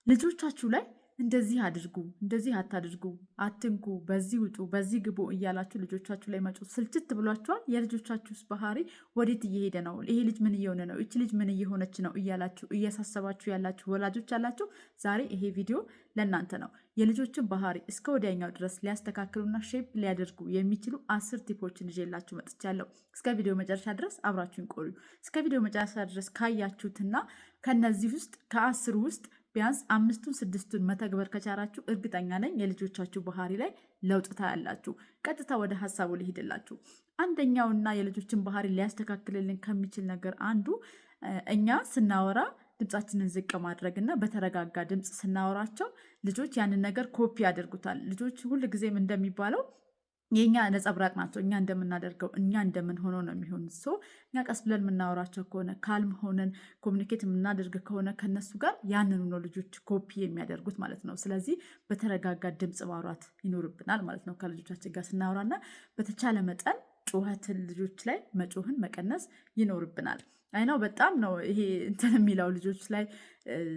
ልጆቻችሁ ላይ እንደዚህ አድርጉ፣ እንደዚህ አታድርጉ፣ አትንኩ፣ በዚህ ውጡ፣ በዚህ ግቡ እያላችሁ ልጆቻችሁ ላይ መጮህ ስልችት ብሏችኋል። የልጆቻችሁስ ባህሪ ወዴት እየሄደ ነው? ይሄ ልጅ ምን እየሆነ ነው? ይቺ ልጅ ምን እየሆነች ነው? እያላችሁ እያሳሰባችሁ ያላችሁ ወላጆች አላችሁ። ዛሬ ይሄ ቪዲዮ ለእናንተ ነው። የልጆችን ባህሪ እስከ ወዲያኛው ድረስ ሊያስተካክሉና shape ሊያደርጉ የሚችሉ 10 tip ኦችን ይዤላችሁ መጥቻለሁ። እስከ ቪዲዮ መጨረሻ ድረስ አብራችሁን ቆዩ። እስከ ቪዲዮ መጨረሻ ድረስ ካያችሁትና ከነዚህ ውስጥ ከ10ሩ ውስጥ ቢያንስ አምስቱን ስድስቱን መተግበር ከቻላችሁ እርግጠኛ ነኝ የልጆቻችሁ ባህሪ ላይ ለውጥ ታያላችሁ። ቀጥታ ወደ ሀሳቡ ልሂድላችሁ። አንደኛውና የልጆችን ባህሪ ሊያስተካክልልን ከሚችል ነገር አንዱ እኛ ስናወራ ድምፃችንን ዝቅ ማድረግ እና በተረጋጋ ድምፅ ስናወራቸው ልጆች ያንን ነገር ኮፒ ያደርጉታል። ልጆች ሁልጊዜም እንደሚባለው የእኛ ነጸብራቅ ናቸው። እኛ እንደምናደርገው፣ እኛ እንደምንሆነው ነው የሚሆኑት። So እኛ ቀስ ብለን የምናወራቸው ከሆነ፣ calm ሆነን communicate የምናደርግ ከሆነ ከነሱ ጋር፣ ያንኑ ነው ልጆች ኮፒ የሚያደርጉት ማለት ነው። ስለዚህ በተረጋጋ ድምፅ ማውራት ይኖርብናል ማለት ነው ከልጆቻችን ጋር ስናወራና በተቻለ መጠን ጩኸትን፣ ልጆች ላይ መጮህን መቀነስ ይኖርብናል። I know በጣም ነው ይሄ እንትን የሚለው፣ ልጆች ላይ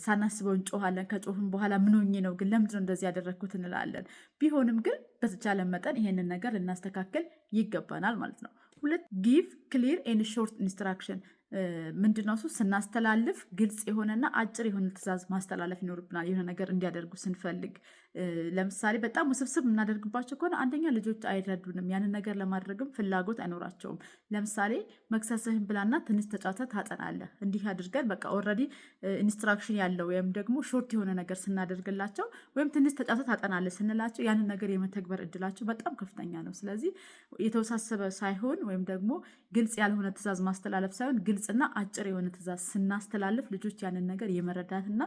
ሳናስበው እንጮሃለን። ከጮህን በኋላ ምን ሆኜ ነው ግን፣ ለምንድነው እንደዚህ ያደረግኩት እንላለን። ቢሆንም ግን በተቻለ መጠን ይሄንን ነገር ልናስተካክል ይገባናል ማለት ነው። ሁለት፣ give clear and short instruction። ምንድነው እሱ? ስናስተላልፍ ግልጽ የሆነና አጭር የሆነ ትዕዛዝ ማስተላለፍ ይኖርብናል። የሆነ ነገር እንዲያደርጉ ስንፈልግ፣ ለምሳሌ በጣም ውስብስብ የምናደርግባቸው ከሆነ አንደኛ ልጆች አይረዱንም፣ ያንን ነገር ለማድረግም ፍላጎት አይኖራቸውም። ለምሳሌ መክሰስህን ብላና ትንሽ ተጫውተህ ታጠናለህ። እንዲህ አድርገን በቃ already instruction ያለው ወይም ደግሞ short የሆነ ነገር ስናደርግላቸው ወይም ትንሽ ተጫውተህ ታጠናለህ ስንላቸው ያንን ነገር የመተግበር እድላቸው በጣም ከፍተኛ ነው። ስለዚህ የተወሳሰበ ሳይሆን ወይም ደግሞ ግልጽ ያልሆነ ትዕዛዝ ማስተላለፍ ሳይሆን ግልጽና አጭር የሆነ ትዕዛዝ ስናስተላልፍ ልጆች ያንን ነገር የመረዳትና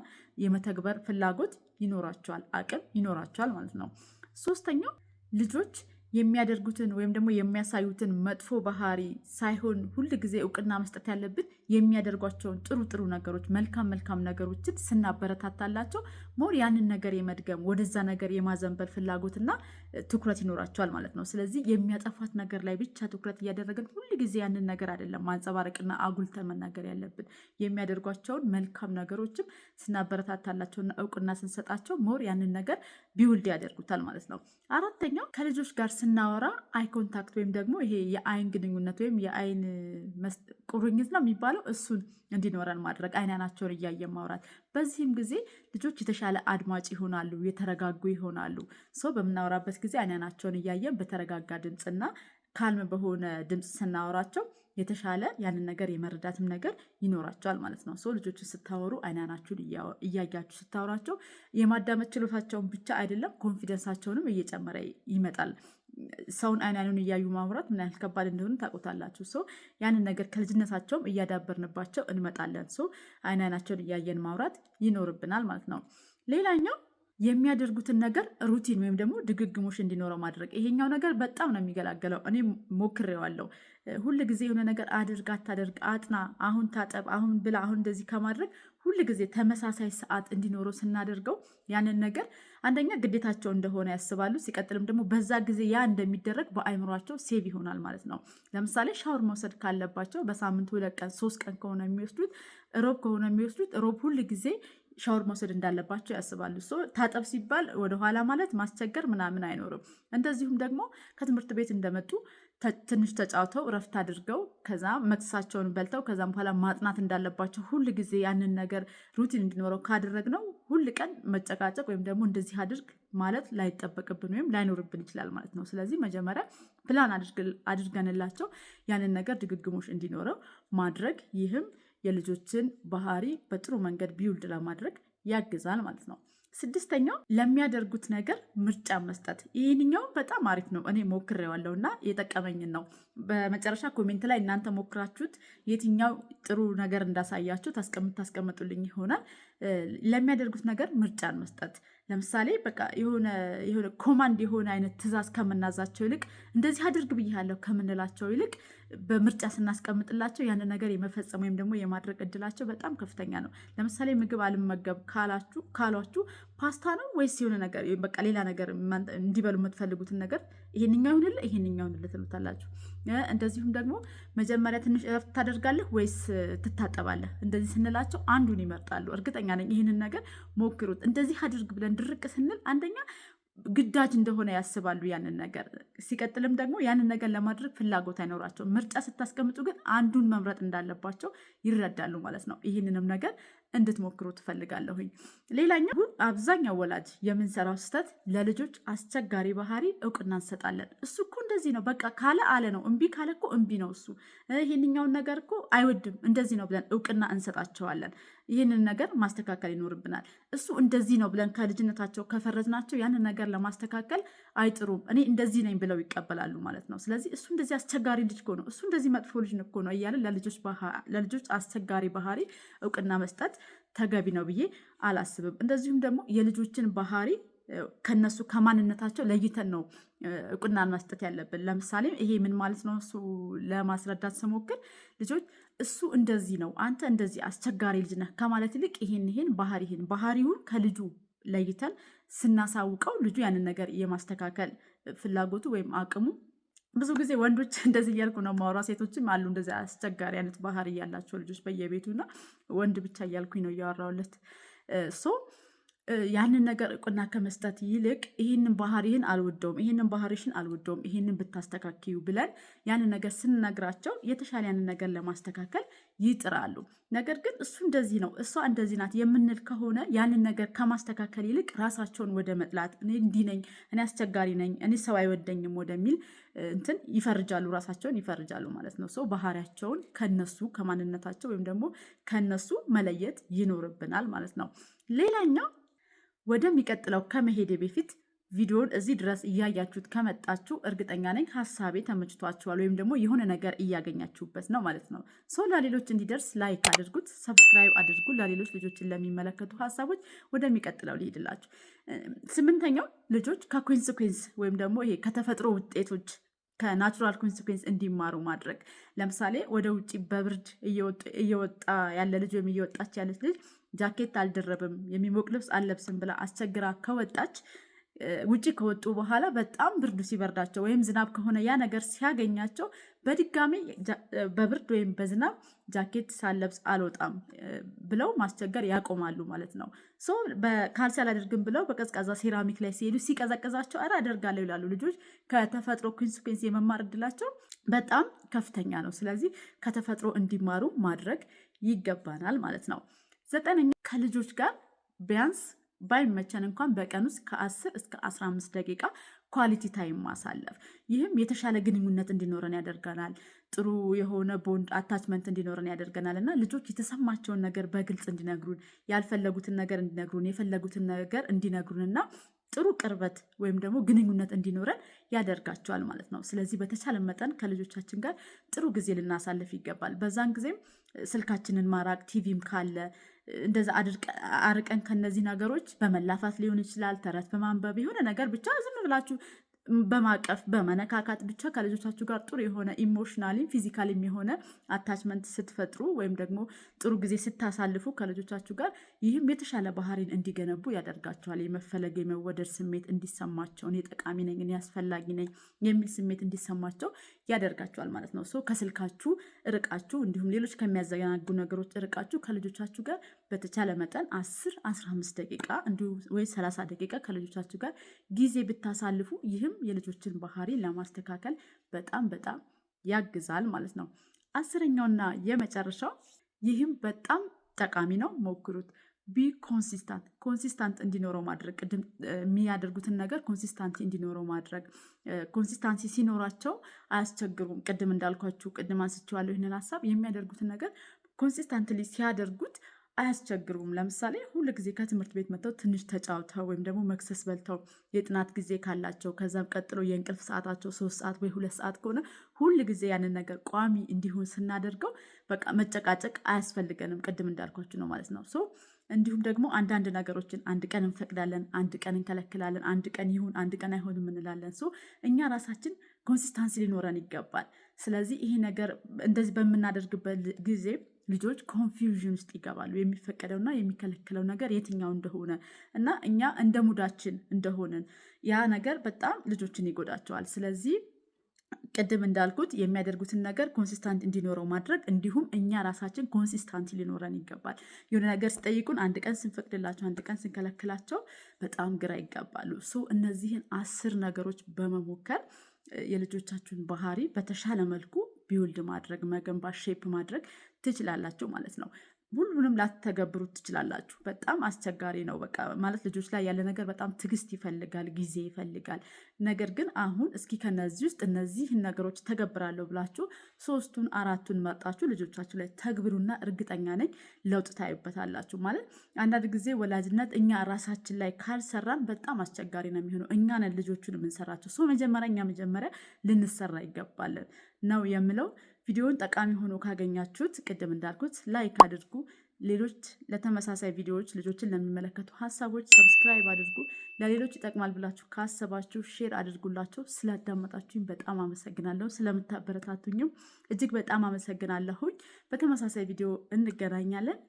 የመተግበር ፍላጎት ይኖራቸዋል፣ አቅም ይኖራቸዋል ማለት ነው። ሶስተኛው፣ ልጆች የሚያደርጉትን ወይም ደግሞ የሚያሳዩትን መጥፎ ባህሪ ሳይሆን ሁል ጊዜ እውቅና መስጠት ያለብን የሚያደርጓቸውን ጥሩ ጥሩ ነገሮች፣ መልካም መልካም ነገሮችን ስናበረታታላቸው more ያንን ነገር የመድገም፣ ወደዛ ነገር የማዘንበል ፍላጎትና ትኩረት ይኖራቸዋል ማለት ነው። ስለዚህ የሚያጠፏት ነገር ላይ ብቻ ትኩረት እያደረግን ሁል ጊዜ ያንን ነገር አይደለም ማንጸባረቅና አጉልተን መናገር ያለብን። የሚያደርጓቸውን መልካም ነገሮችም ስናበረታታላቸውና እውቅና ስንሰጣቸው more ያንን ነገር build ያደርጉታል ማለት ነው። አራተኛው፣ ከልጆች ጋር ስናወራ eye contact ወይም ደግሞ ይሄ የአይን ግንኙነት ወይም የአይን ቁርኝት ነው የሚባለው፣ እሱን እንዲኖረን ማድረግ፣ አይን አይናቸውን እያየን ማውራት። በዚህም ጊዜ ልጆች የተሻለ አድማጭ ይሆናሉ፣ የተረጋጉ ይሆናሉ። So በምናወራበት ጊዜ አይን አይናቸውን እያየን በተረጋጋ ድምፅና calm በሆነ ድምፅ ስናወራቸው የተሻለ ያንን ነገር የመረዳትም ነገር ይኖራቸዋል ማለት ነው። So ልጆችን ስታወሩ አይን አይናቸውን እያያችሁ ስታወራቸው የማዳመጥ ችሎታቸውን ብቻ አይደለም፣ confidence ኣቸውንም እየጨመረ ይመጣል። ሰውን አይን አይኑን እያዩ ማውራት ምን ያህል ከባድ እንደሆነ ታውቁታላችሁ። So ያንን ነገር ከልጅነታቸውም እያዳበርንባቸው እንመጣለን። So አይን አይናቸውን እያየን ማውራት ይኖርብናል ማለት ነው። ሌላኛው የሚያደርጉትን ነገር routine ወይም ደግሞ ድግግሞሽ እንዲኖረው ማድረግ። ይሄኛው ነገር በጣም ነው የሚገላገለው። እኔ ሞክሬዋለሁ። ሁል ጊዜ የሆነ ነገር አድርግ፣ አታደርግ፣ አጥና፣ አሁን ታጠብ፣ አሁን ብላ፣ አሁን እንደዚህ ከማድረግ ሁል ጊዜ ተመሳሳይ ሰዓት እንዲኖረው ስናደርገው ያንን ነገር አንደኛ ግዴታቸው እንደሆነ ያስባሉ። ሲቀጥልም ደግሞ በዛ ጊዜ ያ እንደሚደረግ በአይምሯቸው save ይሆናል ማለት ነው። ለምሳሌ ሻወር መውሰድ ካለባቸው በሳምንት 2 ቀን 3 ቀን ከሆነ የሚወስዱት፣ ሮብ ከሆነ የሚወስዱት፣ ሮብ ሁል ጊዜ ሻወር መውሰድ እንዳለባቸው ያስባሉ። So ታጠብ ሲባል ወደኋላ ማለት፣ ማስቸገር ምናምን አይኖርም። እንደዚሁም ደግሞ ከትምህርት ቤት እንደመጡ ትንሽ ተጫውተው፣ እረፍት አድርገው፣ ከዛ መክሰሳቸውን በልተው ከዛም በኋላ ማጥናት እንዳለባቸው ሁል ጊዜ ያንን ነገር routine እንዲኖረው ካደረግነው ሁል ቀን መጨቃጨቅ ወይም ደግሞ እንደዚህ አድርግ ማለት ላይጠበቅብን ወይም ላይኖርብን ይችላል ማለት ነው። ስለዚህ መጀመሪያ ፕላን አድርገንላቸው ያንን ነገር ድግግሞሽ እንዲኖረው ማድረግ፣ ይህም የልጆችን ባህሪ በጥሩ መንገድ build ለማድረግ ያግዛል ማለት ነው። ስድስተኛው፣ ለሚያደርጉት ነገር ምርጫ መስጠት። ይህንኛው በጣም አሪፍ ነው። እኔ ሞክሬዋለሁ እና የጠቀመኝን ነው። በመጨረሻ comment ላይ እናንተ ሞክራችሁት የትኛው ጥሩ ነገር እንዳሳያችሁ ታስቀምጡልኝ ይሆናል። ለሚያደርጉት ነገር ምርጫን መስጠት። ለምሳሌ በቃ የሆነ የሆነ command የሆነ አይነት ትዕዛዝ ከምናዛቸው ይልቅ፣ እንደዚህ አድርግ ብያለሁ ከምንላቸው ይልቅ በምርጫ ስናስቀምጥላቸው ያንን ነገር የመፈጸም ወይም ደግሞ የማድረግ እድላቸው በጣም ከፍተኛ ነው። ለምሳሌ ምግብ አልመገብ ካሏችሁ ፓስታ ነው ወይስ የሆነ ነገር፣ በቃ ሌላ ነገር እንዲበሉ የምትፈልጉትን ነገር፣ ይሄንኛው ይሁንልህ፣ ይሄንኛው ይሁንልህ ትሉታላችሁ። እንደዚሁም ደግሞ መጀመሪያ ትንሽ እረፍት ታደርጋለህ ወይስ ትታጠባለህ? እንደዚህ ስንላቸው አንዱን ይመርጣሉ። እርግጠኛ ነኝ ይህንን ነገር ሞክሩት። እንደዚህ አድርግ ብለን ድርቅ ስንል አንደኛ ግዳጅ እንደሆነ ያስባሉ ያንን ነገር። ሲቀጥልም ደግሞ ያንን ነገር ለማድረግ ፍላጎት አይኖራቸውም። ምርጫ ስታስቀምጡ ግን አንዱን መምረጥ እንዳለባቸው ይረዳሉ ማለት ነው። ይህንንም ነገር እንድትሞክሩ ትፈልጋለሁኝ። ሌላኛው አብዛኛው ወላጅ የምንሰራው ስህተት ለልጆች አስቸጋሪ ባህሪ እውቅና እንሰጣለን። እሱ እኮ እንደዚህ ነው፣ በቃ ካለ አለ ነው፣ እምቢ ካለ እኮ እምቢ ነው፣ እሱ ይህንኛውን ነገር እኮ አይወድም፣ እንደዚህ ነው ብለን እውቅና እንሰጣቸዋለን። ይህንን ነገር ማስተካከል ይኖርብናል። እሱ እንደዚህ ነው ብለን ከልጅነታቸው ከፈረጅናቸው ያንን ነገር ለማስተካከል አይጥሩም። እኔ እንደዚህ ነኝ ብለው ይቀበላሉ ማለት ነው። ስለዚህ እሱ እንደዚህ አስቸጋሪ ልጅ እኮ ነው፣ እሱ እንደዚህ መጥፎ ልጅ እኮ ነው እያለን ለልጆች አስቸጋሪ ባህሪ እውቅና መስጠት ተገቢ ነው ብዬ አላስብም። እንደዚሁም ደግሞ የልጆችን ባህሪ ከነሱ ከማንነታቸው ለይተን ነው እውቅና መስጠት ያለብን። ለምሳሌ ይሄ ምን ማለት ነው? እሱ ለማስረዳት ስሞክር ልጆች እሱ እንደዚህ ነው፣ አንተ እንደዚህ አስቸጋሪ ልጅ ነህ ከማለት ይልቅ ይሄን ይሄን ባህሪህን ባህሪውን ከልጁ ለይተን ስናሳውቀው ልጁ ያንን ነገር የማስተካከል ፍላጎቱ ወይም አቅሙ፣ ብዙ ጊዜ ወንዶች እንደዚህ እያልኩ ነው የማወራ፣ ሴቶችም አሉ እንደዚህ አስቸጋሪ አይነት ባህሪ ያላቸው ልጆች በየቤቱ፣ እና ወንድ ብቻ እያልኩኝ ነው እያወራሁለት። So ያንን ነገር እውቅና ከመስጠት ይልቅ ይህንን ባህሪህን አልወደውም፣ ይህንን ባህሪሽን አልወደውም፣ ይህንን ብታስተካክዩ ብለን ያንን ነገር ስንነግራቸው የተሻለ ያንን ነገር ለማስተካከል ይጥራሉ። ነገር ግን እሱ እንደዚህ ነው፣ እሷ እንደዚህ ናት የምንል ከሆነ ያንን ነገር ከማስተካከል ይልቅ ራሳቸውን ወደ መጥላት፣ እኔ እንዲህ ነኝ፣ እኔ አስቸጋሪ ነኝ፣ እኔ ሰው አይወደኝም ወደሚል እንትን ይፈርጃሉ፣ ራሳቸውን ይፈርጃሉ ማለት ነው። So ባህሪያቸውን ከነሱ ከማንነታቸው ወይም ደግሞ ከነሱ መለየት ይኖርብናል ማለት ነው። ሌላኛው ወደሚቀጥለው ከመሄዴ በፊት ቪዲዮን እዚህ ድረስ እያያችሁት ከመጣችሁ እርግጠኛ ነኝ ሀሳቤ ተመችቷችኋል ወይም ደግሞ የሆነ ነገር እያገኛችሁበት ነው ማለት ነው። So ለሌሎች እንዲደርስ like አድርጉት፣ subscribe አድርጉ። ለሌሎች ልጆችን ለሚመለከቱ ሀሳቦች ወደሚቀጥለው ልሂድላችሁ። ስምንተኛው ልጆች ከ consequence ወይም ደግሞ ይሄ ከተፈጥሮ ውጤቶች፣ ከ natural consequence እንዲማሩ ማድረግ። ለምሳሌ ወደ ውጭ በብርድ እየወጣ ያለ ልጅ ወይም እየወጣች ያለች ልጅ ጃኬት አልደረብም፣ የሚሞቅ ልብስ አልለብስም ብላ አስቸግራ ከወጣች፣ ውጭ ከወጡ በኋላ በጣም ብርዱ ሲበርዳቸው ወይም ዝናብ ከሆነ ያ ነገር ሲያገኛቸው በድጋሚ በብርድ ወይም በዝናብ ጃኬት ሳለብስ አልወጣም ብለው ማስቸገር ያቆማሉ ማለት ነው። So በካልሲ አላደርግም ብለው በቀዝቃዛ ሴራሚክ ላይ ሲሄዱ ሲቀዘቅዛቸው ኧረ አደርጋለሁ ይላሉ። ልጆች ከተፈጥሮ consequence የመማር እድላቸው በጣም ከፍተኛ ነው። ስለዚህ ከተፈጥሮ እንዲማሩ ማድረግ ይገባናል ማለት ነው። ዘጠነኛ፣ ከልጆች ጋር ቢያንስ ባይመቸን እንኳን በቀን ውስጥ ከ10 እስከ 15 ደቂቃ quality time ማሳለፍ። ይህም የተሻለ ግንኙነት እንዲኖረን ያደርገናል። ጥሩ የሆነ bond attachment እንዲኖረን ያደርገናል እና ልጆች የተሰማቸውን ነገር በግልጽ እንዲነግሩን፣ ያልፈለጉትን ነገር እንዲነግሩን፣ የፈለጉትን ነገር እንዲነግሩን እና ጥሩ ቅርበት ወይም ደግሞ ግንኙነት እንዲኖረን ያደርጋቸዋል ማለት ነው። ስለዚህ በተቻለ መጠን ከልጆቻችን ጋር ጥሩ ጊዜ ልናሳልፍ ይገባል። በዛን ጊዜም ስልካችንን ማራቅ፣ ቲቪም ካለ እንደዛ አርቀን ከነዚህ ነገሮች በመላፋት ሊሆን ይችላል፣ ተረት በማንበብ፣ የሆነ ነገር ብቻ ዝም ብላችሁ በማቀፍ፣ በመነካካት ብቻ ከልጆቻችሁ ጋር ጥሩ የሆነ emotionally ም physically ም የሆነ attachment ስትፈጥሩ ወይም ደግሞ ጥሩ ጊዜ ስታሳልፉ ከልጆቻችሁ ጋር ይህም የተሻለ ባህሪን እንዲገነቡ ያደርጋቸዋል። የመፈለግ የመወደድ ስሜት እንዲሰማቸው፣ እኔ ጠቃሚ ነኝ፣ እኔ አስፈላጊ ነኝ የሚል ስሜት እንዲሰማቸው ያደርጋቸዋል ማለት ነው። So ከስልካችሁ እርቃችሁ እንዲሁም ሌሎች ከሚያዘናጉ ነገሮች እርቃችሁ ከልጆቻችሁ ጋር በተቻለ መጠን 10፣ 15 ደቂቃ እንዲሁም ወይ 30 ደቂቃ ከልጆቻችሁ ጋር ጊዜ ብታሳልፉ ይህም የልጆችን ባህሪ ለማስተካከል በጣም በጣም ያግዛል ማለት ነው። 10ኛውና የመጨረሻው፣ ይህም በጣም ጠቃሚ ነው፣ ሞክሩት። Be consistent። Consistent እንዲኖረው ማድረግ፣ ቅድም የሚያደርጉትን ነገር consistent እንዲኖረው ማድረግ። Consistency ሲኖራቸው አያስቸግሩም። ቅድም እንዳልኳችሁ፣ ቅድም አንስቼዋለሁ ይህንን ሀሳብ፣ የሚያደርጉትን ነገር consistently ሲያደርጉት አያስቸግሩም። ለምሳሌ ሁል ጊዜ ከትምህርት ቤት መጥተው ትንሽ ተጫውተው ወይም ደግሞ መክሰስ በልተው የጥናት ጊዜ ካላቸው ከዛም ቀጥሎ የእንቅልፍ ሰዓታቸው 3 ሰዓት ወይ 2 ሰዓት ከሆነ ሁል ጊዜ ያንን ነገር ቋሚ እንዲሆን ስናደርገው በቃ መጨቃጨቅ አያስፈልገንም። ቅድም እንዳልኳችሁ ነው ማለት ነው። So እንዲሁም ደግሞ አንዳንድ ነገሮችን አንድ ቀን እንፈቅዳለን፣ አንድ ቀን እንከለክላለን፣ አንድ ቀን ይሁን፣ አንድ ቀን አይሆንም እንላለን። So እኛ ራሳችን consistency ሊኖረን ይገባል። ስለዚህ ይሄ ነገር እንደዚህ በምናደርግበት ጊዜ ልጆች confusion ውስጥ ይገባሉ። የሚፈቀደውና የሚከለከለው ነገር የትኛው እንደሆነ እና እኛ እንደ mood ኣችን እንደሆንን ያ ነገር በጣም ልጆችን ይጎዳቸዋል። ስለዚህ ቅድም እንዳልኩት የሚያደርጉትን ነገር consistent እንዲኖረው ማድረግ፣ እንዲሁም እኛ ራሳችን consistent ሊኖረን ይገባል። የሆነ ነገር ሲጠይቁን አንድ ቀን ስንፈቅድላቸው፣ አንድ ቀን ስንከለክላቸው በጣም ግራ ይጋባሉ። So እነዚህን 10 ነገሮች በመሞከር የልጆቻችሁን ባህሪ በተሻለ መልኩ build ማድረግ፣ መገንባት፣ shape ማድረግ ትችላላችሁ ማለት ነው። ሁሉንም ላትተገብሩት ትችላላችሁ። በጣም አስቸጋሪ ነው። በቃ ማለት ልጆች ላይ ያለ ነገር በጣም ትዕግስት ይፈልጋል፣ ጊዜ ይፈልጋል። ነገር ግን አሁን እስኪ ከነዚህ ውስጥ እነዚህን ነገሮች ተገብራለሁ ብላችሁ ሶስቱን አራቱን መርጣችሁ ልጆቻችሁ ላይ ተግብሩና እርግጠኛ ነኝ ለውጥ ታዩበታላችሁ። ማለት አንዳንድ ጊዜ ወላጅነት እኛ ራሳችን ላይ ካልሰራን በጣም አስቸጋሪ ነው የሚሆነው። እኛ ነን ልጆቹን የምንሰራቸው። So መጀመሪያ እኛ መጀመሪያ ልንሰራ ይገባለን ነው የምለው። ቪዲዮውን ጠቃሚ ሆኖ ካገኛችሁት ቅድም እንዳልኩት like አድርጉ። ሌሎች ለተመሳሳይ ቪዲዮዎች ልጆችን ለሚመለከቱ ሀሳቦች subscribe አድርጉ። ለሌሎች ይጠቅማል ብላችሁ ካሰባችሁ share አድርጉላቸው። ስላዳመጣችሁኝ በጣም አመሰግናለሁ። ስለምታበረታቱኝም እጅግ በጣም አመሰግናለሁኝ። በተመሳሳይ ቪዲዮ እንገናኛለን።